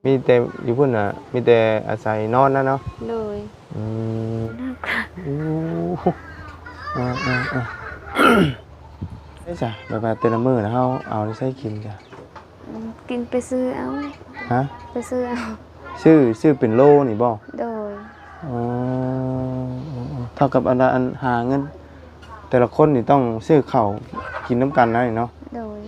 ມີແຕ່ຢູ່ພຸ້ນນະ ມີແຕ່ອາໄສນອນນະເນາະ. ໂດຍ. ອືມ. ໂອ້ ເອີໆໆ ໃຊ້ຊະ ແບບວ່າແຕ່ລະມື້ນະ ເຮົາເອົາໃສກິນຊະ? ອືມ ກິນໄປຊື້ເອົາ. ຮະ? ໄປຊື້ເອົາ. ຊື້ ຊື້ເປັນໂລນີ້ບໍ່? ໂດຍ. ອໍ ເທົ່າກັບອັນ ອັນຫາເງິນ ແຕ່ລະຄົນນີ້ຕ້ອງຊື້ເຂົ້າກິນນຳກັນນະນີ້ເນາະ. ໂດຍ.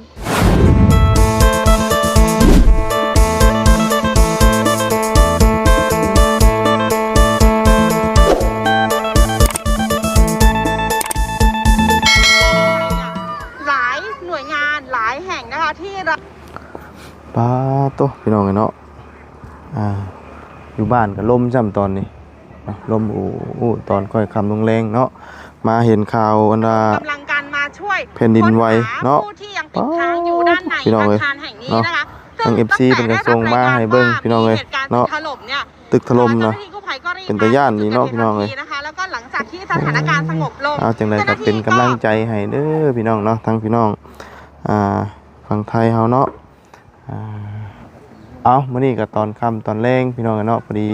ຫຼາຍໜ່ວຍງານ ຫຼາຍແຫ່ງນະຄະ ທີ່ ປາໂຕ ພີ່ນ້ອງເອີຍເນາະ ອ່າ ຢູ່ບ້ານກໍລົມຊ້ຳຕອນນີ້ເນາະ ລົມອູໆ ຕອນຄ່ອຍຄ່ຳລົງແລງເນາະ ມາເຫັນຂ່າວອັນວ່າ ກຳລັງການມາຊ່ວຍ ແຜ່ນດິນໄຫວເນາະ ຜູ້ທີ່ຍັງຕິດຄ້າງຢູ່ດ້ານໃນ ພີ່ນ້ອງເອີຍ ອາຄານແຫ່ງນີ້ ເນາະ ນະຄະ ທາງ ເອັຟຊີ ເພິ່ນກໍສົ່ງມາໃຫ້ເບິ່ງ ພີ່ນ້ອງເອີຍເນາະ ເຈົ້າໜ້າທີ່ກູ້ໄພກໍ ເປັນຕາຢ້ານນີ້ເນາະ ພີ່ນ້ອງເອີຍ ເອົາ ຈັ່ງໃດກໍເປັນກຳລັງໃຈໃຫ້ເດີ ພີ່ນ້ອງເນາະ ທັງພີ່ນ້ອງ ອ່າ ຝັ່ງໄທເຮົາເນາະ ອ່າ ເອົາ ມື້ນີ້ກໍຕອນຄ່ຳຕອນແລງ ພີ່ນ້ອງເອີຍເນາະ ພໍດີ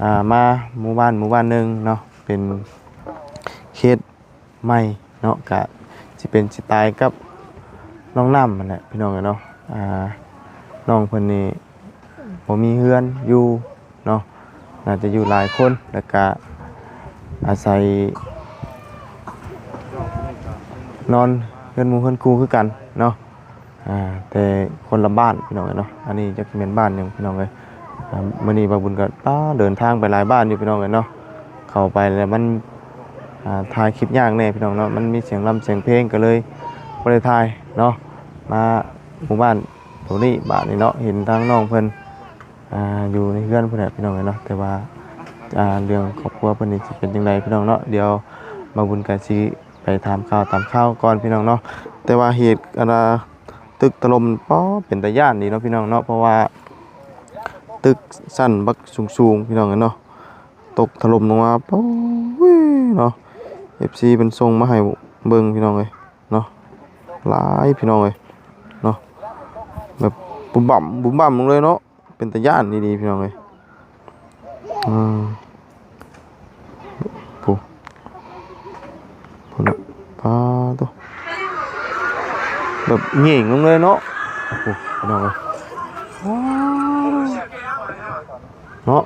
ອ່າ ມາໝູ່ບ້ານ ໝູ່ບ້ານໜຶ່ງເນາະ ເປັນເຂດ ໃໝ່ເນາະ ກະຊິເປັນສະໄຕລ໌ກັບນ້ອງນ້ຳຫັ້ນແຫຼະ ພີ່ນ້ອງເອີຍເນາະ ອ່າ ນ້ອງເພິ່ນນີ້ບໍ່ມີເຮືອນຢູ່ເນາະ ໜ້າຈະຢູ່ຫຼາຍຄົນ ແລ້ວກະອາໄສນອນເຮືອນໝູ່ເຮືອນຄູ່ຄືກັນເນາະ. ອ່າ ແຕ່ຄົນລະບ້ານ ພີ່ນ້ອງເອີຍເນາະ ອັນນີ້ຈັກແມ່ນບ້ານຫຍັງ ພີ່ນ້ອງເອີຍ ອ່າ ມື້ນີ້ບ່າວບຸນກໍ ປ້າ ເດີນທາງໄປຫຼາຍບ້ານຢູ່ ພີ່ນ້ອງເອີຍເນາະ ເຂົ້າໄປແລ້ວມັນ ອ່າ ຖ່າຍຄລິບຍາກແດ່ ພີ່ນ້ອງເນາະ ມັນມີສຽງລຳສຽງເພງ ກໍເລີຍບໍ່ໄດ້ຖ່າຍເນາະ ມາໝູ່ບ້ານໂຕນີ້ ບາດນີ້ເນາະ ເຫັນທາງນ້ອງເພິ່ນ ອ່າ ຢູ່ໃນເຮືອນພຸ້ນແຫຼະ ພີ່ນ້ອງເອີຍເນາະ ແຕ່ວ່າ ອ່າ ເລື່ອງຄອບຄົວເພິ່ນນີ້ຊິເປັນຈັ່ງໃດ ພີ່ນ້ອງເນາະ ດຽວບ່າວບຸນກໍຊິ ໄປຖາມຂ່າວຖາມຄາວກ່ອນ ພີ່ນ້ອງເນາະ ແຕ່ວ່າເຫດ ອັນນ່າ ຕຶກຖະຫຼົ່ມ ປ້ອ ເປັນຕາຢ້ານດີເນາະ ພີ່ນ້ອງເນາະ ເພາະວ່າຕຶກຊັ້ນບັກສູງໆ ພີ່ນ້ອງເອີຍເນາະ ຕົກຖະຫຼົ່ມລົງມາ ປ້ອ ເນາະ ເອັຟຊີ ເພິ່ນສົ່ງມາໃຫ້ເບິ່ງ ພີ່ນ້ອງເອີຍເນາະ ຫຼາຍ ພີ່ນ້ອງເອີຍເນາະ ແບບບຸ້ມບັ້ມ ບຸ້ມບັ້ມລົງເລີຍເນາະ. ເປັນຕາຢ້ານອີ່ຫຼີ ພີ່ນ້ອງເອີຍ ອືມ ພຸ້ນ ພຸ້ນນະ ປາໂຕ ແບບເຫງ່ງລົງເລີຍເນາະ ໂອ້ ພີ່ນ້ອງເອີຍ ເນາະ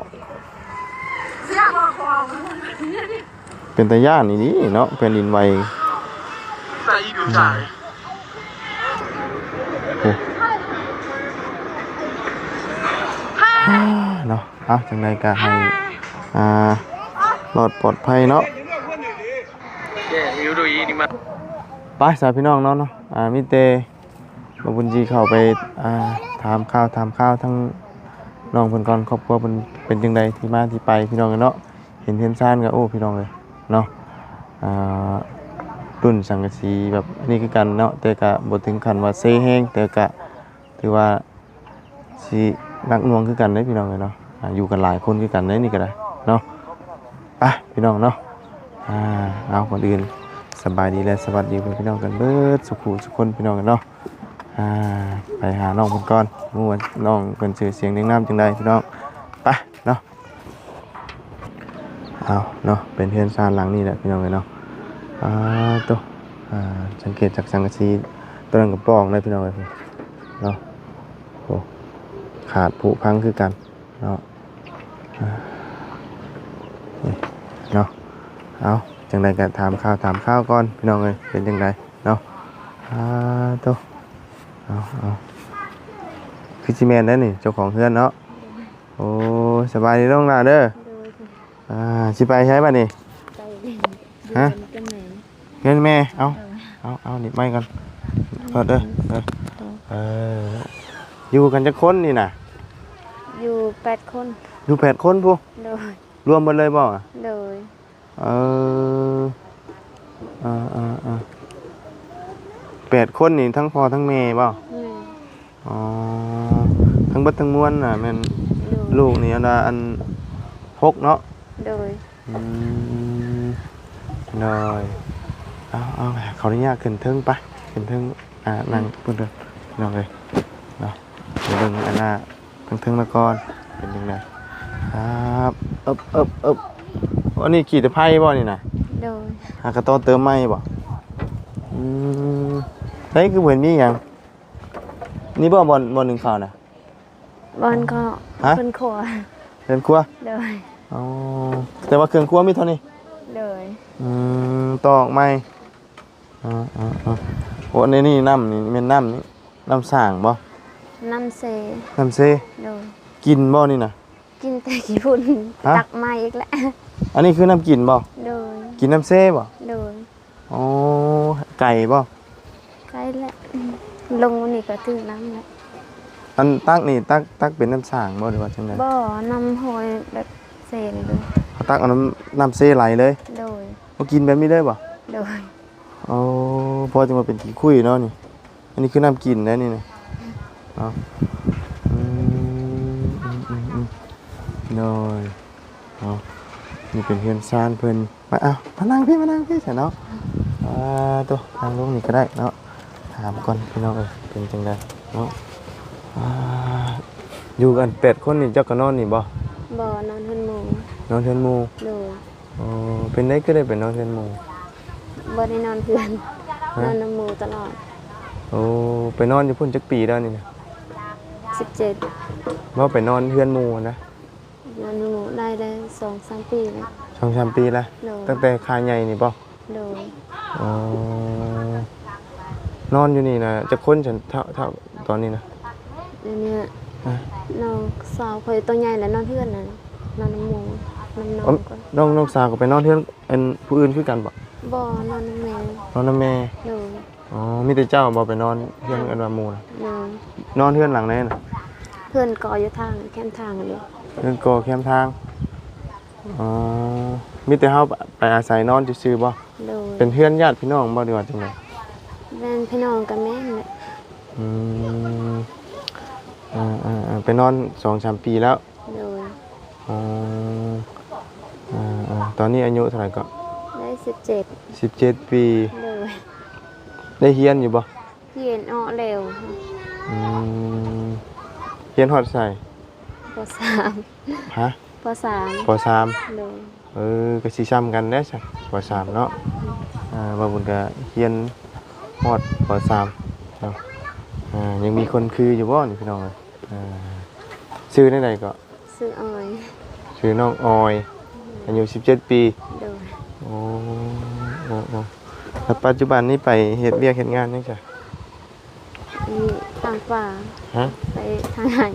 ເປັນຕາຢ້ານອີ່ຫຼີເນາະ ແຜ່ນດິນໄຫວ ອືມ. ໂອ້ ເນາະ ເອົາ ຈັ່ງໃດກໍໃຫ້ ອ່າ ລອດປອດໄພເນາະ ໄປຊະ ພີ່ນ້ອງເນາະ ເນາະ ອ່າ ມີແຕ່ບ່າວບຸນຊິເຂົ້າໄປ ອ່າ ຖາມຂ່າວ ຖາມຂ່າວທາງນ້ອງເພິ່ນກ່ອນ ຄອບຄົວເພິ່ນເປັນຈັ່ງໃດ ທີ່ມາທີ່ໄປ ພີ່ນ້ອງເນາະ ເຫັນເຮືອນຊານກໍ ໂອ້ ພີ່ນ້ອງເອີຍ ເນາະ ອ່າ ລຸ້ນສັງກະສີແບບນີ້ຄືກັນເນາະ ແຕ່ກະບໍ່ເຖິງຂັ້ນວ່າເຊແຮງ ແຕ່ກະຖືວ່າຊິໜັກໜ່ວງຄືກັນເດ້ ພີ່ນ້ອງເອີຍເນາະ ອ່າ ຢູ່ກັນຫຼາຍຄົນຄືກັນເດ້ ນີ້ກໍໄດ້ເນາະ ໄປ ພີ່ນ້ອງເນາະ ອ່າ ເອົາ ກ່ອນອື່ນສະບາຍດີ ແລະ ສະຫວັດດີ ພີ່ນ້ອງກັນເບິດສຸຂູສຸຄົນ ພີ່ນ້ອງເນາະ ອ່າ ໄປຫານ້ອງເພິ່ນກ່ອນ ບໍ່ຮູ້ວ່ານ້ອງເພິ່ນຊື່ສຽງຮຽງນາມຈັ່ງໃດ ພີ່ນ້ອງ ໄປເນາະ. ເອົາເນາະ ເປັນເຮືອນຊານຫຼັງນີ້ແຫຼະ ພີ່ນ້ອງເອີຍເນາະ ອ່າ ໂຕ ອ່າ ສັງເກດຈາກສັງກະສີໂຕນັ້ນກໍປ່ອງເລີຍ ພີ່ນ້ອງເອີຍເນາະ ໂອ້ ຂາດຜຸພັງຄືກັນເນາະ ອ່າ ເນາະ ເອົາ ຈັ່ງໃດກໍຖາມຂ່າວ ຖາມຂ່າວກ່ອນ ພີ່ນ້ອງເອີຍ ເປັນຈັ່ງໃດເນາະ ອ່າ ໂຕ ເອົາ ເອົາ ຄືຊິແມ່ນແລ້ວນີ້ ເຈົ້າຂອງເຮືອນເນາະ. ໂອ້ ສະບາຍດີນ້ອງຫຼ້າເດີ ໂດຍ ອ່າ ຊິໄປໃສບາດນີ້? ໄປເຮືອນ ຮະ? ເຮືອນແມ່ ເອົາ ເອີ ເອົາ ເອົາ ໜີບໄມ້ກ່ອນ ໂທດເດີ ເອີ ເອີ ຢູ່ກັນຈັກຄົນນີ້ນະ? ຢູ່ແປດຄົນ ຢູ່ແປດຄົນພຸ້ນ ໂດຍ ລວມເບິດເລີຍບໍ່? ໂດຍ. ເອີ ເອີ ເອີ ເອີ ແປດຄົນນີ້ ທັງພໍ່ທັງແມ່ບໍ່? ແມ່ນ. ອໍ ທັງເບິດທັງມວນນະແມ່ນ ໂດຍ ລູກນີ້ອັນວ່າອັນ ຫົກເນາະ? ໂດຍ. ອືມ ໂດຍ ເອົາ ເອົາ ຂໍອະນຸຍາດຂຶ້ນເທິງໄປ ຂຶ້ນເທິງ ອ່າ ນັ່ງພຸ້ນເດີ ພີ່ນ້ອງເອີຍເນາະ ໄປເບິ່ງອັນນ່າ ເທິງໆລະກ່ອນ ເປັນຈັ່ງໃດ? ຄັບ ເອິບໆໆ ອັນນີ້ຂີ້ຕະໄພບໍ່ນີ້ນະ? ໂດຍ ຫາກະຕໍ່ເຕີມໃໝ່ບໍ່? ອືມ ໃສຄືບໍ່ເຫັນມີຫຍັງ? ນີ້ບໍ່ ບ່ອນ ບ່ອນໜຶ່ງເຂົ້ານະ? ບ່ອນເຂົ້າ ຮະ? ເຮືອນຄົວ ເຮືອນຄົວ? ໂດຍ ອໍ ແຕ່ວ່າເຄື່ອງຄົວມີເທົ່ານີ້? ໂດຍ ອືມ ຕໍ່ອອກໃໝ່. ເອີໆໆ ໂອ້ ອັນນີ້ນ້ຳນີ້ແມ່ນນ້ຳນີ້ ນ້ຳສ້າງບໍ່? ນ້ຳເຊ ນ້ຳເຊ ໂດຍ ກິນບໍ່ນີ້ນະ? ກິນແຕ່ຂີ້ຝຸ່ນ ຮະ? ຕັກໃໝ່ອີກແລ້ວ ອັນນີ້ຄືນ້ຳກິນບໍ່? ໂດຍ ກິນນ້ຳເຊບໍ່? ໂດຍ ອໍ ໄກບໍ່? ໄກແຫຼະ ລົງນີ້ກະຖືກນ້ຳແຫຼະ ອັນຕັກນີ້ ຕັກ ຕັກເປັນນ້ຳສ້າງບໍ່ ຫຼືວ່າຈັ່ງໃດ? ບໍ່ ນ້ຳຫ້ວຍແບບເຊນີ້ເລີຍ ເຂົາຕັກເອົານ້ຳ ນ້ຳເຊໄຫຼເລີຍ? ໂດຍ ບໍ່ກິນແບບນີ້ເລີຍບໍ່? ໂດຍ ໂອ້ ພໍຈັ່ງວ່າເປັນຂີ້ຄຸຍເນາະນີ້ ອັນນີ້ຄືນ້ຳກິນໄດ໋ນີ້ນະ ເນາະ ອືມ ອືມໆໆ ໂດຍ ເນາະ ນີ້ເປັນເຮືອນຊານເພິ່ນ ມາ ເອົາ ມານັ່ງພີ້ ມານັ່ງພີ້ຊະເນາະ ອ່າ ໂຕ ນັ່ງລົງນີ້ກະໄດ້ເນາະ ຖາມກ່ອນພີ່ນ້ອງເອີຍ ເປັນຈັ່ງໃດເນາະ ອ່າ ຢູ່ກັນແປດຄົນນີ້ ເຈົ້າກະນອນນີ້ບໍ່? ບໍ່ ນອນເຮືອນໝູ່ ນອນເຮືອນໝູ່ ໂດຍ ໂອ້ ເປັນໃດຄືໄດ້ໄປນອນເຮືອນໝູ່? ບໍ່ໄດ້ນອນເຮືອນ ຮະ? ນອນນຳໝູ່ຕະຫຼອດ ໂອ້ ໄປນອນຢູ່ພຸ້ນຈັກປີແລ້ວນີ້ນະ? ສິບເຈັດ ບໍ່ ໄປນອນເຮືອນໝູ່ຫັ້ນນະ? ນອນນຳໝູ່ໄດ້ໄດ້ສອງສາມປີແລ້ວ ສອງສາມປີແລ້ວ ໂດຍ ຕັ້ງແຕ່ຂ້າໃຫຍ່ນີ້ບໍ່? ໂດຍ ອໍ ນອນຢູ່ນີ້ນະຈັກຄົນຊັ້ນ ເທົ່າ ເທົ່າຕອນນີ້ນະ? ດຽວນີ້ ຮະ? ນ້ອງສາວຂ້ອຍໂຕໃຫຍ່ແລ້ວ ນອນເຮືອນນະ ນອນນຳໝູ່ ນຳນ້ອງ ອໍ ກ່ອນ ນ້ອງ ນ້ອງສາວກະໄປນອນເຮືອນ ອັນ ຜູ້ອື່ນຄືກັນບໍ່? ບໍ່ ນອນນຳແມ່ ນອນນຳແມ່ ໂດຍ ອໍ ມີແຕ່ເຈົ້າບໍ່ໄປນອນເຮືອນ ໂດຍ ອັນວ່າໝູ່ນະ? ໂດຍ ນອນເຮືອນຫຼັງໃດນະ? ເຮືອນກໍຢູ່ທາງ ແຄມທາງເລີຍ ເຮືອນກໍແຄມທາງ ອໍ ມີແຕ່ເຮົາໄປອາໄສນອນຊື່ໆບໍ່? ໂດຍ ເປັນເຮືອນຍາດພີ່ນ້ອງບໍ່ ຫຼືວ່າຈັ່ງໃດ? ແມ່ນພີ່ນ້ອງກະແມ່ນແຫຼະ ອືມ ເອີໆໆ ໄປນອນສອງສາມປີແລ້ວ ໂດຍ ອໍ ເອີໆ ຕອນນີ້ອາຍຸເທົ່າໃດເກາະ? ໄດ້ສິບເຈັດ ສິບເຈັດປີ ໂດຍ ໄດ້ຮຽນຢູ່ບໍ່? ຮຽນເອາະແລ້ວ ອືມ ຮຽນຮອດໃສ? ປໍສາມ ຮະ? ປໍສາມ ປໍສາມ ໂດຍ ເອີ ກະຊິຊ່ຳກັນແຫຼະຊັ້ນ ປໍສາມເນາະ ອ່າ ບ່າວບຸນກະຮຽນຮອດປໍສາມເນາະ ອ່າ ຍັງມີຄົນຄືຢູ່ບໍ່ນີ້ພີ່ນ້ອງເອີຍ? ອ່າ ຊື່ແນວໃດເກາະ? ຊື່ອອຍ ຊື່ນ້ອງອອຍ ອືມ ອາຍຸສິບເຈັດປີ ໂດຍ ໂອ້ ໂອ້ ໂອ້ ແລ້ວປັດຈຸບັນນີ້ໄປເຮັດວຽກເຮັດງານຫຍັງຊະ? ນີ້ ຖາງປ່າ ຮະ? ໄປຖາງໄຮ່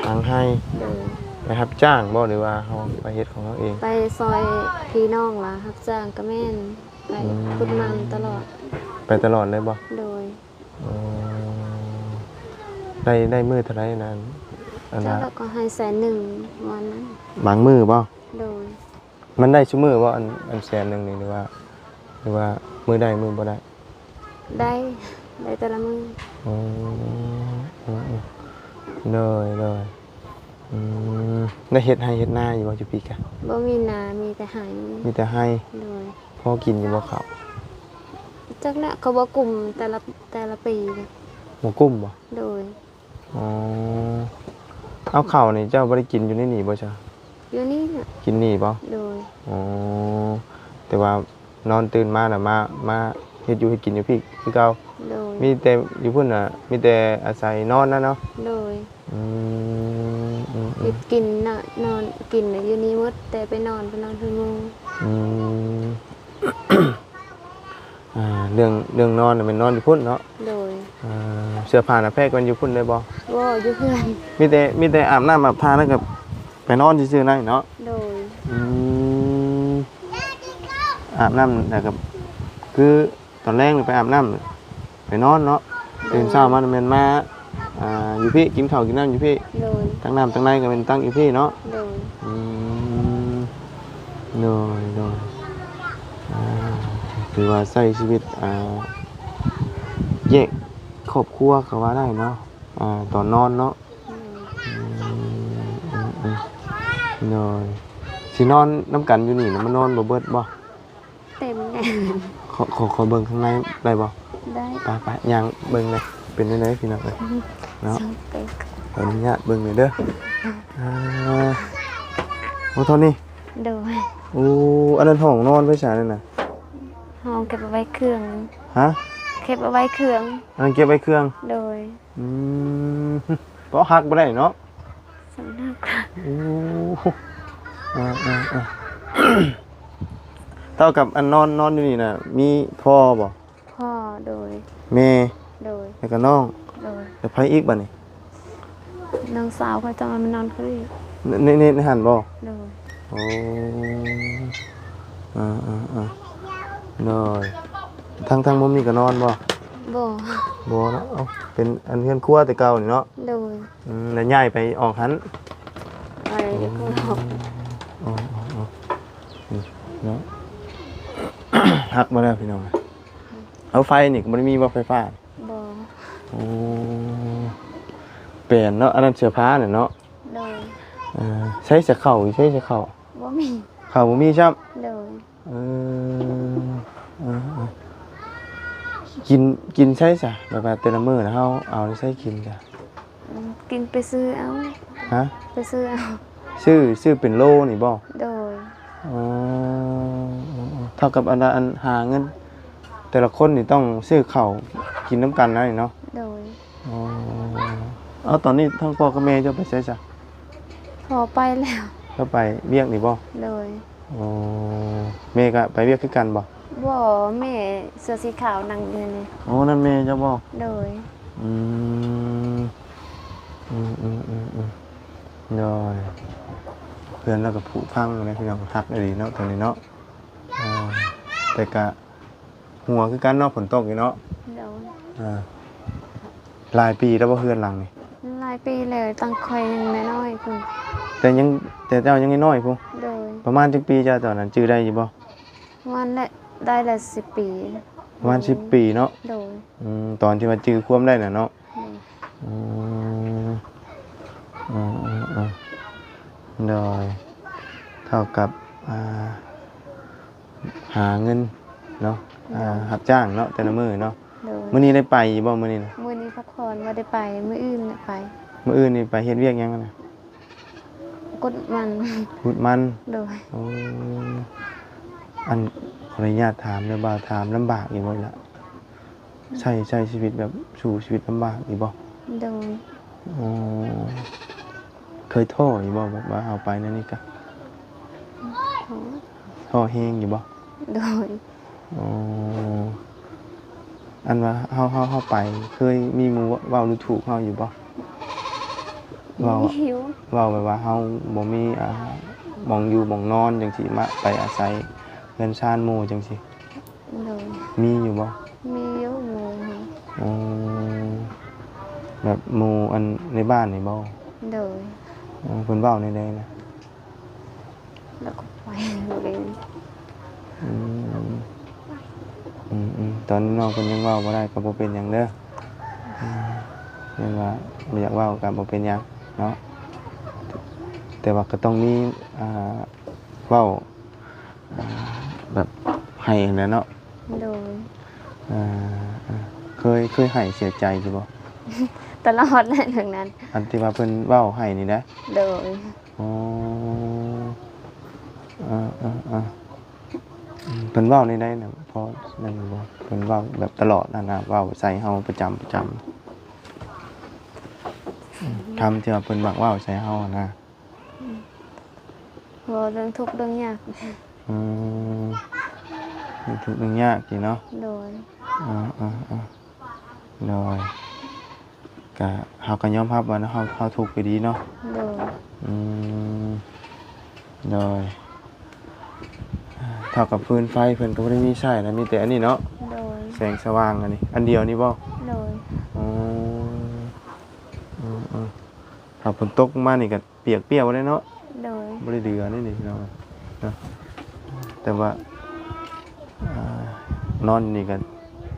ຖາງໄຮ່ ໂດຍ ໄປຮັບຈ້າງບໍ່ ຫຼືວ່າເຮົາໄປເຮັດຂອງເຮົາເອງ? ໄປຊ່ອຍພີ່ນ້ອງລະ ຮັບຈ້າງກະແມ່ນ ໄປ ອືມ ຂຸດມັນຕະຫຼອດ ໄປຕະຫຼອດເລີຍບໍ່? ໂດຍ ອໍ ໄດ້ ໄດ້ມື້ເທົ່າໃດນັ້ນ ອັນ ເຈົ້າລະກໍໃຫ້ແສນໜຶ່ງ ປະມານນັ້ນ ບາງມື້ບໍ່? ໂດຍ ມັນໄດ້ຊຸມື້ບໍ່ ອັນ ອັນແສນໜຶ່ງນີ້ ຫຼືວ່າ ຫຼືວ່າມື້ໃດມື້ບໍ່ໄດ້? ໄດ້ ໄດ້ແຕ່ລະມື້ ອໍ ໂດຍ ໂດຍ ອືມ ໄດ້ເຮັດໄຮ່ເຮັດນາຢູ່ບໍ່ ຢູ່ພີ້ກະ? ບໍ່ມີນາ ມີແຕ່ໄຮ່ ມີແຕ່ໄຮ່ ໂດຍ ພໍກິນຢູ່ບໍ່ເຂົ້າ? ຈັກແຫຼະ ເຂົາບໍ່ກຸ້ມແຕ່ລະ ແຕ່ລະປີ ບໍ່ກຸ້ມບໍ່? ໂດຍ ອໍ ເອົາ ເຂົ້ານີ້ເຈົ້າບໍ່ໄດ້ກິນຢູ່ໃນນີ້ບໍ່ຊະ? ຢູ່ນີ້ແຫຼະ ກິນນີ້ບໍ່? ໂດຍ ອໍ ແຕ່ວ່ານອນຕື່ນມາລະມາ ມາເຮັດຢູ່ເຮັດກິນຢູ່ພີ້ຄືເກົ່າ ໂດຍ ມີແຕ່ຢູ່ພຸ້ນນະ ມີແຕ່ອາໄສນອນນະເນາະ ໂດຍ ອືມ ເຮັດກິນນະ ນອນກິນນະຢູ່ນີ້ໝົດ ແຕ່ໄປນອນ ໄປນອນເຮືອນໝູ່ ອືມ ອ່າ ເລື່ອງ ເລື່ອງນອນນະແມ່ນນອນຢູ່ພຸ້ນເນາະ ໂດຍ ອ່າ ເສື້ອຜ້າໜ້າແພກແມ່ນຢູ່ພຸ້ນເລີຍບໍ່? ບໍ່ ຢູ່ເຮືອນ ມີແຕ່ ມີແຕ່ອາບນ້ຳອາບທ່າແລ້ວກະໄປນອນຊື່ໆນັ້ນເນາະ ໂດຍ ອືມ ອາບນ້ຳແລ້ວກະຄື ຕອນແລງນີ້ໄປອາບນ້ຳ ໄປນອນເນາະ ໂດຍ ຕື່ນເຊົ້າມາແມ່ນມາ ອ່າ ຢູ່ພີ້ ກິນເຂົ້າກິນນ້ຳຢູ່ພີ້ ໂດຍ ຕັກນ້ຳຕັກໃນກະແມ່ນຕັກຢູ່ພີ້ເນາະ ໂດຍ ອືມ ໂດຍ ໂດຍ ອ່າ ຖືວ່າໃຊ້ຊີວິດ ອ່າ ແຍກຄອບຄົວກະວ່າໄດ້ເນາະ ອ່າ ຕອນນອນເນາະ ໂດຍ ອືມ ໂດຍ ຊິນອນນຳກັນຢູ່ນີ້ນະ ມັນນອນບໍ່ເບິດບໍ່? ເຕັມແລ້ວ ຂໍ ຂໍ ຂໍເບິ່ງຂ້າງໃນໄດ້ບໍ່? ໄດ້ ໄປໆ ຍ່າງເບິ່ງແດ່ ເປັນແນວໃດພີ່ນ້ອງເອີຍ ເນາະ ສະເປັກ ຂໍອະນຸຍາດເບິ່ງແດ່ເດີ. ອ່າ ໂອ້ ເທົ່ານີ້. ໂດຍ. ໂອ້ ອັນນັ້ນຫ້ອງນອນໄປໃສນັ້ນນະ? ຫ້ອງເກັບເອົາໄວ້ເຄື່ອງ. ຮະ? ເກັບເອົາໄວ້ເຄື່ອງ. ອັນນັ້ນເກັບໄວ້ເຄື່ອງ. ໂດຍ. ອືມ ເພາະຫັກບໍ່ໄດ້ເນາະ. ສຳນັກ. ໂອ້ ເອີໆໆ ເທົ່າກັບອັນນອນ ນອນຢູ່ນີ້ນະ ມີພໍ່ບໍ່? ພໍ່. ໂດຍ. ແມ່. ໂດຍ. ແລ້ວກໍນ້ອງ. ໂດຍ. ແລ້ວໃຜອີກບັດນີ້? ນ້ອງສາວຂ້ອຍຕ້ອງເອົາມານອນຄືນ. ໃນ ໃນ ໃນຫັ້ນບໍ່? ໂດຍ. ໂອ້ ເອີໆໆ ໂດຍ. ທາງ ທາງມຸມນີ້ກໍນອນບໍ່? ບໍ່. ບໍ່ເນາະ. ເອົ້າ ເປັນອັນເຮືອນຄົວແຕ່ເກົ່ານີ້ເນາະ? ໂດຍ. ອືມ ແລ້ວຍ້າຍໄປອອກຫັ້ນ? ໄປຢູ່ຂ້າງນອກ. ອໍ ອໍ ອໍ ນີ້ເນາະ. ຮັກບໍ່ແລ້ວພີ່ນ້ອງ. ເອົາ ໄຟນີ້ກໍບໍ່ໄດ້ມີບໍ່ ໄຟຟ້າ? ບໍ່. ໂອ້ ແປນເນາະ ອັນນັ້ນເສື້ອຜ້າແຫຼະເນາະ. ໂດຍ. ເອີ ໃຊ້ສະເຂົ້າ ໃຊ້ສະເຂົ້າ. ບໍ່ມີ. ເຂົ້າບໍ່ມີຊ້ຳ. ໂດຍ. ເອີ ເອີ ເອີ ກິນ ກິນໃສຊະ? ແບບວ່າແຕ່ລະມື້ນະ ເຮົາເອົາໃສກິນຊະ? ອືມ ກິນໄປຊື້ເອົາ. ຮະ? ໄປຊື້ເອົາ. ຊື້ ຊື້ເປັນໂລນີ້ບໍ່? ໂດຍ. ອໍ ເທົ່າກັບອັນ ອັນຫາເງິນ ແຕ່ລະຄົນນີ້ຕ້ອງຊື້ເຂົ້າກິນນຳກັນນະນີ້ເນາະ? ໂດຍ. ອໍ ເອົາ ຕອນນີ້ທັງພໍ່ກັບແມ່ເຈົ້າໄປໃສຊະ? ພໍ່ໄປແລ້ວ. ເຂົາໄປວຽກນີ້ບໍ່? ໂດຍ. ອໍ ແມ່ກໍໄປວຽກຄືກັນບໍ່? ບໍ່ ແມ່ເສື້ອສີຂາວນັ່ງຢູ່ນີ້. ອໍ ນັ້ນແມ່ເຈົ້າບໍ່? ໂດຍ. ອືມ ອືມໆໆ ໂດຍ. ເຮືອນລາວກໍຜຸພັງນະພີ່ນ້ອງ ຮັກອີ່ຫຼີເນາະ ຕົວນີ້ເນາະ. ເອີ ແຕ່ກະຫົວຄືກັນເນາະ ຝົນຕົກຢູ່ເນາະ. ໂດຍ. ເອີ ຫຼາຍປີແລ້ວບໍ່ເຮືອນຫຼັງນີ້? ຫຼາຍປີແລ້ວ ຕັ້ງຂ້ອຍຍັງນ້ອຍໆພຸ້ນ. ແຕ່ຍັງ ແຕ່ເຈົ້າຍັງນ້ອຍໆພຸ້ນ? ໂດຍ. ປະມານຈັກປີເຈົ້າຕອນນັ້ນ ຈື່ໄດ້ຢູ່ບໍ່? ປະມານໄດ້ ໄດ້ລະສິບປີ. ປະມານສິບປີເນາະ? ໂດຍ. ອືມ ຕອນທີ່ວ່າຈື່ຄວາມໄດ້ນະເນາະ? ໂດຍ. ອືມ ເອີໆໆ ໂດຍ. ເທົ່າກັບ ອ່າ ຫາເງິນເນາະ. ໂດຍ. ອ່າ ຮັບຈ້າງເນາະ ແຕ່ລະມື້ເນາະ. ໂດຍ. ມື້ນີ້ໄດ້ໄປຢູ່ບໍ່ ມື້ນີ້ນະ? ມື້ນີ້ພັກຜ່ອນ ບໍ່ໄດ້ໄປ ມື້ອື່ນໄປ. ມື້ອື່ນນີ້ໄປເຮັດວຽກຫຍັງນະ? ຂຸດມັນ. ຂຸດມັນ. ໂດຍ. ໂອ້ ອັນ ຂໍອະນຸຍາດຖາມເດີ ບ່າວຖາມ ລຳບາກຢູ່ບໍ່ລະ? ໃຊ້ ໃຊ້ຊີວິດແບບ ສູ້ຊີວິດລຳບາກຢູ່ບໍ່? ໂດຍ. ອໍ ເຄີຍທໍ້ຢູ່ບໍ່ ແບບວ່າເຮົາໄປແນວນີ້ກະ? ທໍ້. ທໍ້ແຮງຢູ່ບໍ່? ໂດຍ. ອໍ ອັນວ່າເຮົາ ເຮົາ ເຮົາໄປ ເຄີຍມີໝູ່ເວົ້າດູຖູກເຮົາຢູ່ບໍ່? ເວົ້າ ມີຢູ່. ເວົ້າແບບວ່າເຮົາບໍ່ມີ ອ່າ ໝ່ອງຢູ່ໝ່ອງນອນຈັ່ງຊີ້ ມາໄປອາໄສເຮືອນຊານໝູ່ຈັ່ງຊີ້. ໂດຍ. ມີຢູ່ບໍ່? ມີຢູ່ໝູ່. ອໍ ແບບໝູ່ອັນໃນບ້ານນີ້ບໍ່? ໂດຍ. ອໍ ເພິ່ນເວົ້າແນວໃດນະ? ແລ້ວກໍໄປເລີຍ. ອືມ ອືມໆ ຕອນນີ້ນ້ອງເພິ່ນຍັງເວົ້າບໍ່ໄດ້ກໍບໍ່ເປັນຫຍັງເດີ. ອືມ ແມ່ນວ່າບໍ່ຢາກເວົ້າກໍບໍ່ເປັນຫຍັງເນາະ ແຕ່ວ່າກໍຕ້ອງມີ ອ່າ ເວົ້າ ອ່າ ແບບໃຫ້ຫັ້ນແຫຼະເນາະ. ໂດຍ. ເອີ ເອີ ເຄີຍ ເຄີຍໄຫ້ເສຍໃຈຢູ່ບໍ່? ຕະຫຼອດແຫຼະເລື່ອງນັ້ນ. ອັນທີ່ວ່າເພິ່ນເວົ້າໃຫ້ນີ້ນະ? ໂດຍ. ອໍ ເອີໆໆ ອືມ ເພິ່ນເວົ້າແນວໃດນະ? ພໍນັ້ນຢູ່ບໍ່? ເພິ່ນເວົ້າແບບຕະຫຼອດຫັ້ນນະ ເວົ້າໃສ່ເຮົາປະຈຳ ປະຈຳ ອືມ ຄຳທີ່ວ່າເພິ່ນມັກເວົ້າໃສ່ເຮົາຫັ້ນນະ. ອືມ ເວົ້າເລື່ອງທຸກເລື່ອງຍາກ. ອືມ ເລື່ອງທຸກເລື່ອງຍາກຕິເນາະ. ໂດຍ. ເອີໆໆ ໂດຍ. ກະເຮົາກໍຍອມຮັບວ່າເຮົາ ເຮົາທຸກອີ່ຫຼີເນາະ. ໂດຍ. ອືມ ໂດຍ. ເທົ່າກັບຟືນໄຟເພິ່ນກໍບໍ່ໄດ້ມີໃຊ້ນະ ມີແຕ່ອັນນີ້ເນາະ. ໂດຍ. ແສງສະຫວ່າງອັນນີ້ ອັນດຽວນີ້ບໍ່? ໂດຍ. ອໍ ອືມໆ ຖ້າຝົນຕົກມານີ້ກໍ ປຽກປຽກບໍ່ໄດ້ເນາະ. ໂດຍ. ບໍ່ໄດ້ເດືອນີ້ນີ້ພີ່ນ້ອງເນາະ ແຕ່ວ່າ ອ່າ ນອນຢູ່ນີ້ກໍ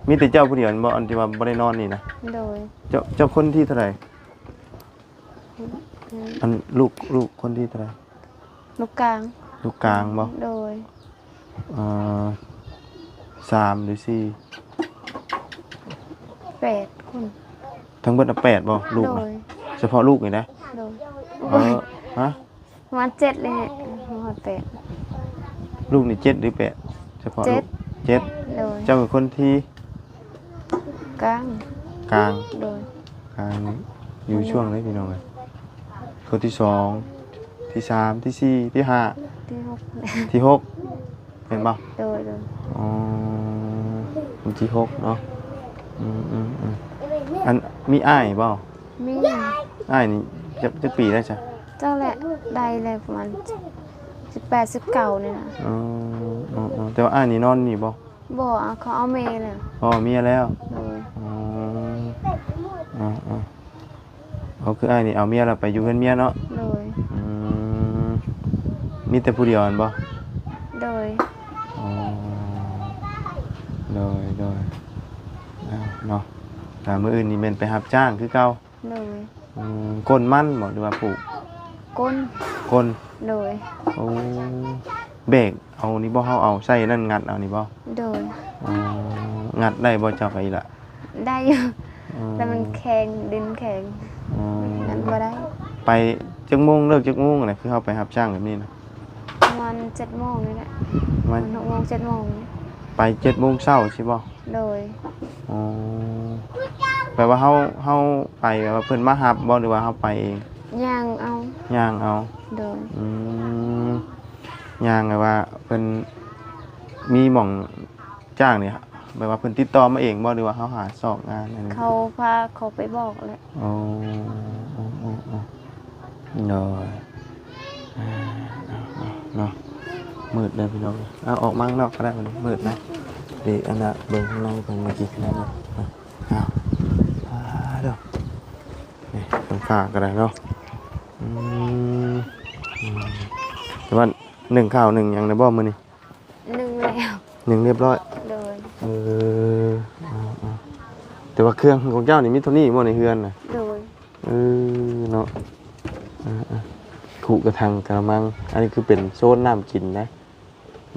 ມີແຕ່ເຈົ້າຜູ້ດຽວແມ່ນບໍ່ ອັນທີ່ວ່າບໍ່ໄດ້ນອນນີ້ນະ? ໂດຍ. ເຈົ້າ ເຈົ້າຄົນທີເທົ່າໃດ? ອືມ ອັນລູກ ລູກຄົນທີເທົ່າໃດ? ລູກກາງ. ລູກກາງບໍ່? ໂດຍ. ເອີ ສາມຫຼືສີ່? ແປດຄົນ. ທັງເບິດນະແປດບໍ່ ລູກນະ? ໂດຍ. ສະເພາະລູກນີ້ນະ? ໂດຍ. ເອີ ຮະ? ປະມານເຈັດເລີຍ ຮອດແປດ. ລູກນີ້ເຈັດຫຼືແປດ? ສະເພາະລູກ ເຈັດ ເຈັດ. ໂດຍ. ເຈົ້າເປັນຄົນທີ ກາງ ກາງ. ໂດຍ. ກາງຢູ່ຊ່ວງໃດພີ່ນ້ອງເອີຍ? ຄົນທີສອງ ທີສາມ ທີສີ່ ທີຫ້າ ທີຫົກ ທີຫົກ ແມ່ນບໍ່? ໂດຍ ໂດຍ. ອໍ ຄົນທີຫົກເນາະ. ອືມໆໆ ອັນ ມີອ້າຍບໍ່? ມີ. ອ້າຍນີ້ຈັກ ຈັກປີແລ້ວຊະ? ຈັກແຫຼະ ໄດ້ແລ້ວປະມານສິບແປດ ສິບເກົ້ານີ້ນະ. ອໍ ແຕ່ວ່າອ້າຍນີ້ນອນນີ້ບໍ່? ບໍ່ ເຂົາເອົາແມ່ແລ້ວ. ອໍ ເມຍແລ້ວ. ໂດຍ. ອໍ ອໍ ອໍ ເອົາ ຄືອ້າຍນີ້ເອົາເມຍແລ້ວໄປຢູ່ເຮືອນເມຍເນາະ? ໂດຍ. ອືມ ມີແຕ່ຜູ້ດຽວຫັ້ນບໍ່? ໂດຍ. ອໍ ໂດຍ ໂດຍ. ອ້າວ ເນາະ ຖ້າມື້ອື່ນນີ້ແມ່ນໄປຮັບຈ້າງຄືເກົ່າ? ໂດຍ. ອືມ ກົ້ນມັນບໍ່ ຫຼືວ່າປູກ? ກົ້ນ. ກົ້ນ. ໂດຍ. ໂອ້ ແບກເອົານີ້ບໍ່? ເຮົາເອົາໃສ່ນັ້ນ ງັດເອົານີ້ບໍ່? ໂດຍ. ອໍ ງັດໄດ້ບໍ່ເຈົ້າກະອີ່ຫຼະ? ໄດ້ຢູ່. ອໍ ແຕ່ມັນແຂງ ດິນແຂງ. ອໍ ມັນບໍ່ໄດ້. ໄປຈັກໂມງ ເລີກຈັກໂມງນະ ຄືເຮົາໄປຮັບຈ້າງແບບນີ້ນະ? ປະມານເຈັດໂມງນີ້ແຫຼະ. ປະມານ ປະມານຫົກໂມງ ເຈັດໂມງ. ໄປເຈັດໂມງເຊົ້າຊີ້ບໍ່? ໂດຍ. ອໍ ແປວ່າເຮົາ ເຮົາໄປແບບວ່າເພິ່ນມາຮັບບໍ່ ຫຼືວ່າເຮົາໄປເອງ? ຍ່າງເອົາ. ຍ່າງເອົາ. ໂດຍ. ອືມ ຍ່າງແບບວ່າເພິ່ນມີໝ່ອງຈ້າງນີ້ ແບບວ່າເພິ່ນຕິດຕໍ່ມາເອງບໍ່ ຫຼືວ່າເຮົາຫາຊອກງານອັນນີ້? ເຂົາພາເຂົາໄປບອກແຫຼະ. ໂອ້ ໂອ້ ໂອ້ ໂອ້ ໂດຍ. ອ່າ ເອົາ ເອົາ ເນາະ ມືດແລ້ວພີ່ນ້ອງ. ເອົາ ອອກມາຂ້າງນອກກໍໄດ້ ບາດນີ້ມືດນະ. ເດ ອັນນ່າ ເບິ່ງຂ້າງໃນເພິ່ນເມື່ອກີ້ນະ. ເອົາ ອ່າ ເດີ ນີ້ທາງຟ້າກໍໄດ້ເນາະ. ອືມ ອືມ ແຕ່ວ່າໜຶ້ງເຂົ້າໜຶ້ງຫຍັງແລ້ວບໍ່ມື້ນີ້? ໜຶ້ງແລ້ວ. ໜຶ້ງຮຽບຮ້ອຍ. ໂດຍ. ເອີ ເອົາ ເອົາ ແຕ່ວ່າເຄື່ອງຂອງເຈົ້ານີ້ມີເທົ່ານີ້ບໍ່ໃນເຮືອນນະ? ໂດຍ. ເອີ ເນາະ ເອີ ເອີ ຄຸກະທັງກະລະມັງ. ອັນນີ້ຄືເປັນໂຊນນ້ຳກິນນະ.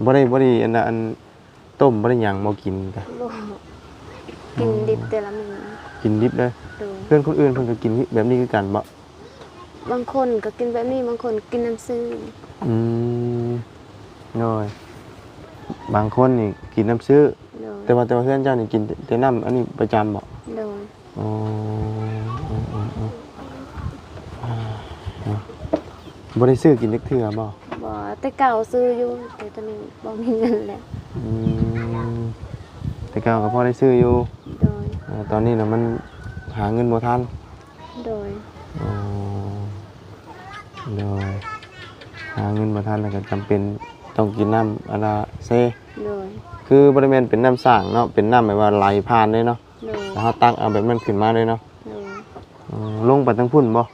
ບໍ່ໄດ້ ບໍ່ໄດ້ອັນ ອັນຕົ້ມ ບໍ່ໄດ້ຫຍັງບໍ່ກິນກະ? ບໍ່ ກິນດິບແຕ່ລະມື້. ກິນດິບເລີຍ. ໂດຍ. ເພື່ອນຄົນອື່ນເພິ່ນກະກິນແບບນີ້ຄືກັນບໍ່? ບາງຄົນກໍກິນແບບນີ້ ບາງຄົນກິນນ້ຳຊື່. ອືມ ໂດຍ. ບາງຄົນນີ້ກິນນ້ຳຊື່. ໂດຍ. ແຕ່ວ່າ ແຕ່ວ່າເຮືອນເຈົ້ານີ້ກິນແຕ່ນ້ຳອັນນີ້ປະຈຳບໍ່? ໂດຍ. ອໍ ເອີ ເອີ ເອີ ເອີ ບໍ່ໄດ້ຊື້ກິນຈັກເທື່ອບໍ່? ບໍ່ ແຕ່ເກົ່າຊື້ຢູ່ ແຕ່ຕອນນີ້ບໍ່ມີເງິນແລ້ວ. ອືມ ແຕ່ເກົ່າກໍພໍໄດ້ຊື້ຢູ່. ໂດຍ. ເອີ ຕອນນີ້ນະມັນຫາເງິນບໍ່ທັນ. ໂດຍ. ອໍ ໂດຍ. ຫາເງິນບໍ່ທັນແລ້ວກໍຈຳເປັນຕ້ອງກິນນ້ຳອັນລະເຊ. ໂດຍ. ຄືບໍ່ໄດ້ແມ່ນເປັນນ້ຳສ້າງເນາະ ເປັນນ້ຳແບບວ່າໄຫຼຜ່ານເລີຍເນາະ. ໂດຍ. ແລ້ວເຮົາຕັກເອົາແບບນັ້ນຂຶ້ນມາເລີຍເນາະ. ໂດຍ. ອໍ ລົງໄປທາງພຸ້ນບໍ່?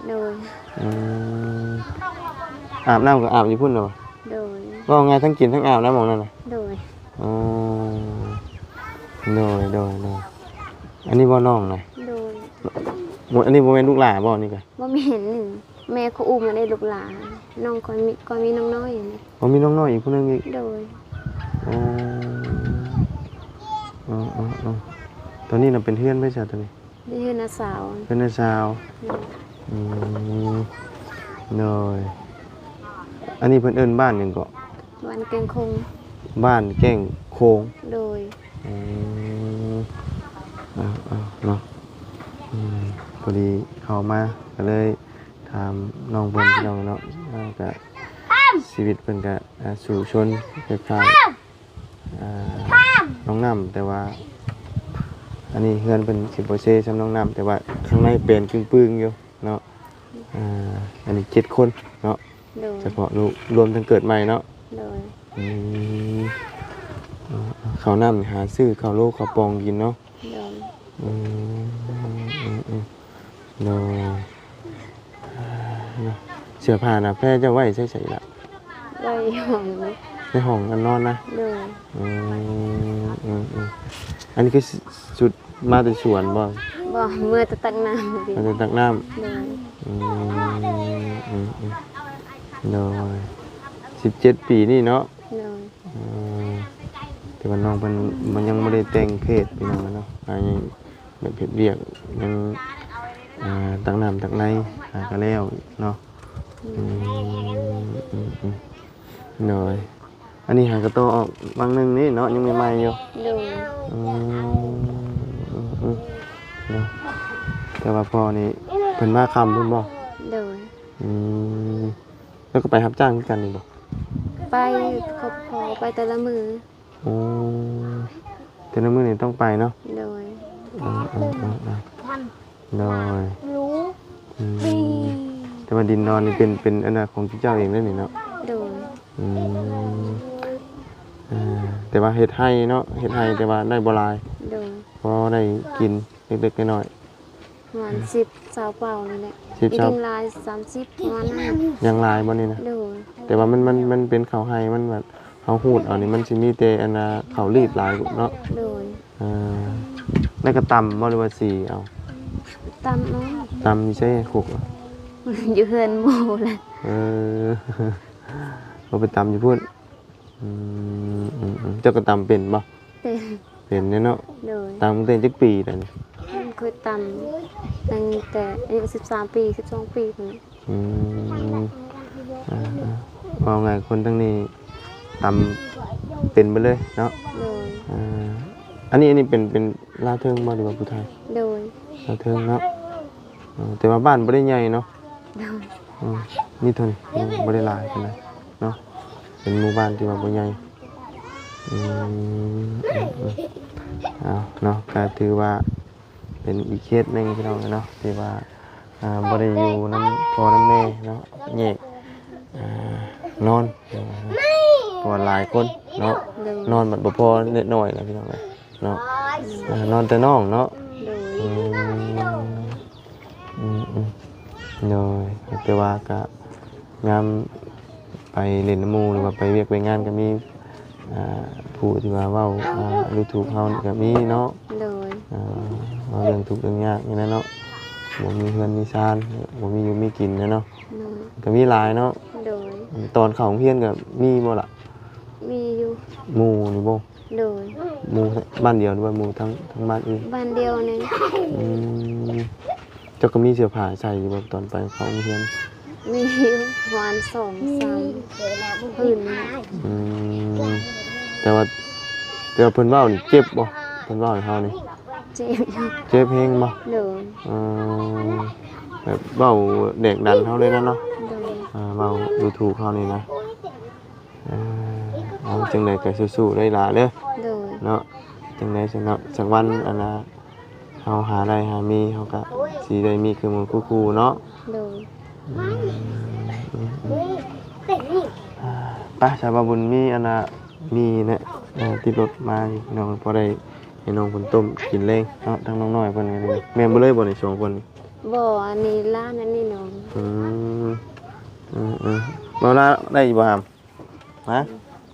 ໂດຍ. ອືມ ອາບນ້ຳກໍອາບຢູ່ພຸ້ນເນາະ? ໂດຍ. ເວົ້າງ່າຍ ທັງກິນທັງອາບນະໝ່ອງນັ້ນນະ? ໂດຍ. ອໍ ໂດຍ ໂດຍ ໂດຍ. ອັນນີ້ບໍ່ນ້ອງນະ? ໂດຍ. ບໍ່ ອັນນີ້ບໍ່ແມ່ນລູກຫຼ້າບໍ່ນີ້ກະ? ບໍ່ແມ່ນ ແມ່ເຂົາອຸ້ມມາໄດ້ລູກຫຼ້າ. ນ້ອງຂ້ອຍມີ ຂ້ອຍມີນ້ອງນ້ອຍ. ອໍ ມີນ້ອງນ້ອຍອີກຜູ້ໜຶ່ງອີກ? ໂດຍ. ອໍ ເອີ ເອີ ເອີ ຕອນນີ້ນະເປັນເຮືອນໃຜຊະຕອນນີ້? ເປັນເຮືອນນ້າສາວ. ເຮືອນນ້າສາວ. ໂດຍ. ອືມ ໂດຍ. ອັນນີ້ເພິ່ນເອີ້ນບ້ານຫຍັງເກາະ? ບ້ານແກ້ງໂຂງ. ບ້ານແກ້ງໂຂງ. ໂດຍ. ອືມ ເອົາ ເອົາ ເນາະ. ອືມ ພໍດີເຂົ້າມາກໍເລີຍຖາມນ້ອງເພິ່ນ ພີ່ນ້ອງເນາະ. ແລ້ວກະຊີວິດເພິ່ນກະ ອ່າ ສູ້ຊົນຄ້າຍໆ ອ່າ ນ້ອງນ້ຳ ແຕ່ວ່າອັນນີ້ເຮືອນເພິ່ນຊິບໍ່ເຊສ່ຳນ້ອງນ້ຳ ແຕ່ວ່າຂ້າງໃນແປນກຶ່ງປຶ່ງຢູ່ເນາະ. ອ່າ ອັນນີ້ເຈັດຄົນເນາະ. ໂດຍ. ສະເພາະລູກ ລວມທັງເກີດໃໝ່ເນາະ. ໂດຍ. ອືມ ເຂົ້ານ້ຳຫາຊື້ເຂົ້າໂລເຂົ້າປ່ອງກິນເນາະ. ໂດຍ. ອືມ ອືມ ອືມ ໂດຍ. ເນາະ ເສື້ອຜ້າໜ້າແພເຈົ້າໄວ້ໃສໆລະ? ໄວ້ຢູ່ຫ້ອງນີ້ ໃນຫ້ອງອັນນອນນະ? ໂດຍ. ອືມ ອືມ ອືມ ອັນນີ້ຄືຊຸດມາແຕ່ສວນບໍ່? ບໍ່ ເມືອແຕ່ຕັກນ້ຳ. ມາແຕ່ຕັກນ້ຳ. ໂດຍ. ອືມ ອືມ ອືມ ໂດຍ. ສິບເຈັດປີນີ້ເນາະ? ໂດຍ. ອືມ ແຕ່ວ່ານ້ອງເພິ່ນ ມັນຍັງບໍ່ໄດ້ແຕ່ງເພດ ພີ່ນ້ອງເນາະ ອ່າ ຍັງແບບເຮັດວຽກ ຍັງ ອ່າ ຕັກນ້ຳຕັກໃນຫາກະແລ້ວເນາະ. ອືມ ອືມ ອືມ ໂດຍ. ອັນນີ້ຫາກະຕໍ່ອອກຫວ່າງໜຶ່ງນີ້ເນາະ ຍັງໃໝ່ໆຢູ່. ໂດຍ. ອືມ ອືມ ອືມ ໂດຍ. ແຕ່ວ່າພໍ່ນີ້ເພິ່ນມາຄ່ຳພຸ້ນບໍ່? ໂດຍ. ອືມ ແລ້ວກໍໄປຮັບຈ້າງຄືກັນນີ້ບໍ່? ໄປ ຄອບຄົວ ໄປແຕ່ລະມື້. ໂອ້ ແຕ່ລະມື້ນີ້ຕ້ອງໄປເນາະ? ໂດຍ. ເອີ ເອີ ເອີ ເອີ ໂດຍ. ອືມ ແຕ່ວ່າດິນດອນນີ້ເປັນ ເປັນອັນນະຂອງເຈົ້າເອງເດ້ນີ້ເນາະ? ໂດຍ. ອືມ ເອີ ແຕ່ວ່າເຮັດໄຮ່ເນາະ ເຮັດໄຮ່ແຕ່ວ່າໄດ້ບໍ່ຫຼາຍ. ໂດຍ. ພໍໄດ້ກິນເລັກໆນ້ອຍໆ. ປະມານສິບ ຊາວເປົານີ້ແຫຼະ. ສິບ ຊາວ ອີກຫຍັງຫຼາຍ ສາມສິບ ປະມານນັ້ນ. ຍັງຫຼາຍບໍ່ນີ້ນະ? ໂດຍ. ແຕ່ວ່າມັນ ມັນ ມັນເປັນເຂົ້າໄຮ່ ມັນແບບເຮົາຮູດເອົານີ້ ມັນຊິມີແຕ່ອັນນະເຂົ້າລີບຫຼາຍເນາະ. ໂດຍ. ເອີ ແລ້ວກໍຕຳບໍ່ ຫຼືວ່າສີເອົາ? ຕຳເອົາ. ຕຳຢູ່ໃສ? ຄົກ ຢູ່ເຮືອນໝູ່ແຫຼະ. ເອີ ບໍ່ໄປຕຳຢູ່ພຸ້ນ. ອືມ ອືມ ອືມ ເຈົ້າກໍຕຳເປັນບໍ່? ເປັນ. ເປັນແດ່ເນາະ. ໂດຍ. ຕຳຕັ້ງແຕ່ຈັກປີແລ້ວນີ້? ເຄີຍຕຳຕັ້ງແຕ່ອາຍຸສິບສາມປີ ສິບສອງປີພຸ້ນ. ອືມ ອ່າໆ ເວົ້າງ່າຍຄົນທາງນີ້ຕຳເປັນເບິດເລີຍເນາະ. ໂດຍ. ອ່າ ອັນນີ້ ອັນນີ້ເປັນ ເປັນລາວເທິງບໍ່ ຫຼືວ່າຜູ້ໄທ? ໂດຍ. ລາວເທິງເນາະ. ເອີ ແຕ່ວ່າບ້ານບໍ່ໄດ້ໃຫຍ່ເນາະ. ໂດຍ. ອືມ ມີເທົ່ານີ້ ບໍ່ໄດ້ຫຼາຍປານໃດເນາະ ເປັນໝູ່ບ້ານທີ່ວ່າບໍ່ໃຫຍ່. ອືມ ອືມ ອືມ ເອົາເນາະ ກໍຖືວ່າເປັນອີກເຄສໜຶ່ງພີ່ນ້ອງເນາະ ທີ່ວ່າ ອ່າ ບໍ່ໄດ້ຢູ່ນຳພໍ່ນຳແມ່ເນາະ ແຍກ ອ່າ ນອນ ເພາະວ່າຫຼາຍຄົນເນາະ. ໂດຍ. ນອນບັດບໍ່ພໍເລັກນ້ອຍນະພີ່ນ້ອງເອີຍ. ເນາະ ເອີ ນອນແຕ່ນ້ອງເນາະ. ໂດຍ. ອືມ ອືມ ອືມ ໂດຍ. ແຕ່ວ່າກະຍາມໄປຫຼິ້ນນຳໝູ່ ຫຼືວ່າໄປວຽກໄປງານ ກະມີ ອ່າ ຜູ້ທີ່ວ່າເວົ້າ ອ່າ ດູຖູກເຮົານີ້ກະມີເນາະ. ໂດຍ. ອ່າ ເວົ້າເລື່ອງທຸກເລື່ອງຍາກນີ້ແຫຼະເນາະ ບໍ່ມີເຮືອນມີຊານ ບໍ່ມີຢູ່ມີກິນແຫຼະເນາະ. ໂດຍ. ກະມີຫຼາຍເນາະ. ໂດຍ. ຕອນເຂົ້າໂຮງຮຽນກະມີບໍ່ລະ? ມີຢູ່. ໝູ່ນີ້ບໍ່? ໂດຍ. ໝູ່ບ້ານດຽວ ຫຼືວ່າໝູ່ທັງ ທັງບ້ານອື່ນ? ບ້ານດຽວນີ້. ອືມ ເຈົ້າກໍມີເສື້ອຜ້າໃສ່ຢູ່ບໍ່ ຕອນໄປເຂົ້າໂຮງຮຽນ? ມີຢູ່ປະມານສອງສາມຜືນນີ້. ອືມ ແຕ່ວ່າ ແຕ່ວ່າເພິ່ນເວົ້ານີ້ເຈັບບໍ່? ເພິ່ນເວົ້າໃຫ້ເຮົານີ້ ເຈັບຢູ່. ເຈັບແຮງບໍ່? ໂດຍ. ເອີ ແບບເວົ້າແດກດັນເຮົາເລີຍນະເນາະ. ໂດຍ. ເອີ ເວົ້າດູຖູກເຮົານີ້ນະ. ເອີ ເອົາ ຈັ່ງໃດກໍສູ້ໆເດີຫຼ້າເດີ. ໂດຍ. ເນາະ ຈັ່ງໃດຊັ້ນເນາະ ສັກວັນອັນນ່າ ເຮົາຫາໄດ້ຫາມີ ເຮົາກໍຊິໄດ້ມີຄືໝູ່ຄືຄູ່ເນາະ. ໂດຍ. ອືມ ອືມ ອືມ ອ່າ ໄປ ສາວບ່າວບຸນມີອັນນ່າ ມີແນະ ເອີ ຕິດລົດມາຢູ່ພີ່ນ້ອງ ພໍໄດ້ໃຫ້ນ້ອງເພິ່ນຕົ້ມກິນແລງເນາະ. ທັງນ້ອງນ້ອຍເພິ່ນ ແມ່ນບໍ່ເລີຍບໍ່ນີ້ ສອງຄົນນີ້? ບໍ່ ອັນນີ້ຫຼານ ອັນນີ້ນ້ອງ. ອືມ ເອີ ເອີ ເວົ້າລາວໄດ້ຢູ່ບໍ່ຫຳ? ຮະ?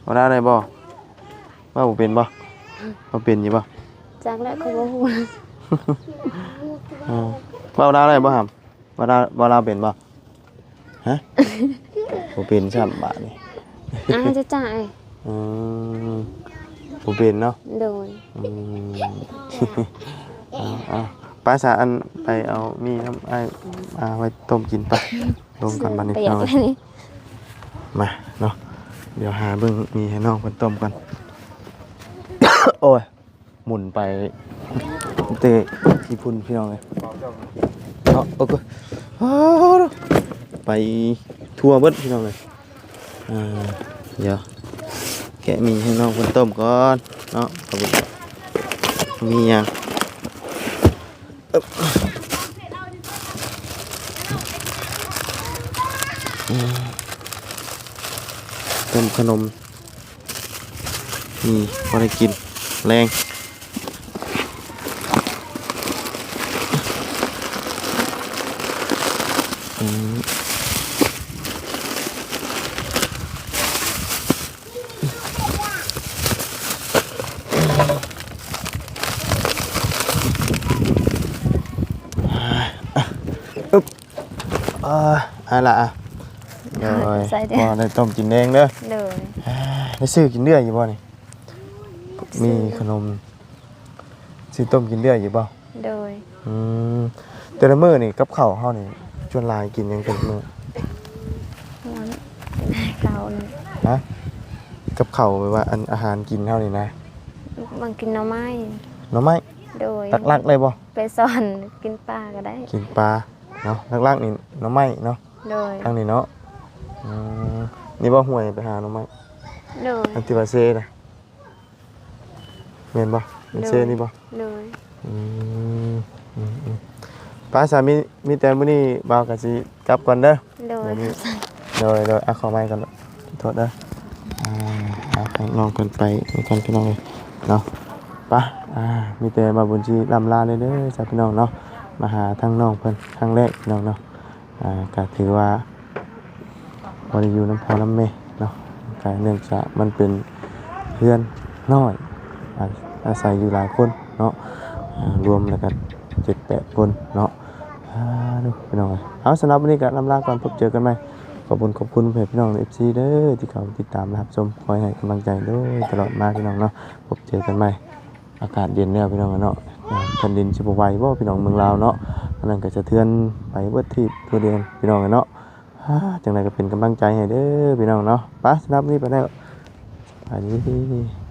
ເວົ້າລາວໄດ້ບໍ່? ເວົ້າບໍ່ເປັນບໍ່? ເວົ້າເປັນຢູ່ບໍ່? ຈັກແຫຼະ ຂ້ອຍບໍ່ຮູ້. ເອີ ເວົ້າລາວໄດ້ບໍ່ຫຳ? ເວົ້າລາວ ເວົ້າລາວເປັນບໍ່? ຮະ? ບໍ່ເປັນຊ້ຳບາດນີ້. ອ້າວ ຈະຈ່າຍ. ອືມ ບໍ່ເປັນເນາະ. ໂດຍ. ອືມ ເອົາ ເອົາ ໄປສາ ອັນ ໄປເອົາໝີ່ນຳອ້າຍ ອ່າ ໄວ້ຕົ້ມກິນໄປ. ລົງກ່ອນບັດນີ້ ປະຢັດ ເອົາ ແລ້ວນີ້ ມາເນາະ ດຽວຫາເບິ່ງໝີ່ໃຫ້ນ້ອງເພິ່ນຕົ້ມກ່ອນ. ໂອ້ຍ ໝູນໄປແຕ່ທີ່ພຸ້ນພີ່ນ້ອງເອີຍເນາະ. ໂອ້ຍ ໄປທົ່ວເບິດພີ່ນ້ອງເອີຍ. ອ່າ ດຽວແກະໝີ່ໃຫ້ນ້ອງເພິ່ນຕົ້ມກ່ອນເນາະ. ມີຫຍັງ? ອືມ ຕົ້ມຂະໜົມ ມີພໍໄດ້ກິນແລງ. ອືມ ອາ ອາ ອາ ລະ ອາ ໂດຍ ໃສ່ເດີ ພໍໄດ້ຕົ້ມກິນແລງເດີ. ໂດຍ. ອາ ໄດ້ຊື້ກິນເລື້ອຍຢູ່ບໍ່ນີ້? ມີຂະໜົມ ຊື້ຕົ້ມກິນເລື້ອຍຢູ່ບໍ່? ໂດຍ. ອືມ ແຕ່ລະມື້ນີ້ກັບເຂົ້າເຮົານີ້ ສ່ວນຫຼາຍກິນຫຍັງແຕ່ລະມື້? ເຂົ້ານີ້ ຮະ? ກັບເຂົ້າແບບວ່າ ອັນ ອາຫານກິນເຮົານີ້ນະ? ມັກກິນໜໍ່ໄມ້. ໜໍ່ໄມ້? ໂດຍ. ຫຼັກໆເລີຍບໍ່? ໄປສອນກິນປາກໍໄດ້. ກິນປາເນາະ. ຫຼັກໆນີ້ໜໍ່ໄມ້ເນາະ? ໂດຍ. ທາງນີ້ເນາະ? ອືມ ນີ້ບໍ່ ຫ້ວຍໄປຫາໜໍ່ໄມ້? ໂດຍ. ອັນທີ່ວ່າເຊນະ? ແມ່ນບໍ່? ແມ່ນເຊນີ້ບໍ່? ໂດຍ. ອືມ ອືມໆ ໄປສາ ມີ ມີແຕ່ມື້ນີ້ບ່າວກໍຊິກັບກ່ອນເດີ. ໂດຍ. ໂດຍໆ ເອົາເຂົ້າໃໝ່ກ່ອນ ໂທດເດີ. ອ່າ ເອົາ ໃຫ້ນ້ອງເພິ່ນໄປນຳກັນ ພີ່ນ້ອງເອີຍເນາະ. ໄປ ອ່າ ມີແຕ່ບ່າວບຸນຊິລ່ຳລາເດີ ເດີຊະ ພີ່ນ້ອງເນາະ. ມາຫາທາງນ້ອງເພິ່ນຄັ້ງແລກ ພີ່ນ້ອງເນາະ. ອ່າ ກໍຖືວ່າບໍ່ໄດ້ຢູ່ນຳພໍ່ນຳແມ່ເນາະ, ກໍເນື່ອງຈາກມັນເປັນເຮືອນນ້ອຍ ອາ ອາໄສຢູ່ຫຼາຍຄົນເນາະ, ອ່າ ລວມແລ້ວກໍເຈັດແປດຄົນເນາະ. ອ່າ ດູ ພີ່ນ້ອງເອີຍ. ເອົາ ສຳລັບມື້ນີ້ກໍລ່ຳລາກ່ອນ, ພົບເຈີກັນໃໝ່. ຂອບຄຸນ ຂອບຄຸນພໍ່ແມ່ພີ່ນ້ອງ ເອັຟຊີ ເດີ ທີ່ເຂົ້າມາຕິດຕາມ ແລະ ຮັບຊົມ, ຂໍໃຫ້ໃຫ້ກຳລັງໃຈໂດຍຕະຫຼອດມາ ພີ່ນ້ອງເນາະ. ພົບເຈີກັນໃໝ່. ອາກາດເຢັນແລ້ວ ພີ່ນ້ອງເອີຍເນາະ. ອ່າ ແຜ່ນດິນຊິບໍ່ໄຫວບໍ່ ພີ່ນ້ອງເມືອງລາວເນາະ, ອັນນັ້ນກໍສະເທືອນໄປເບິດທີ່ທົ່ວແດນ ພີ່ນ້ອງເອີຍເນາະ. ອ່າ ຈັ່ງໃດກໍເປັນກຳລັງໃຈໃຫ້ເດີ ພີ່ນ້ອງເນາະ. ໄປ ສຳລັບມື້ນີ້ໄປແລ້ວ ສະບາຍດີ.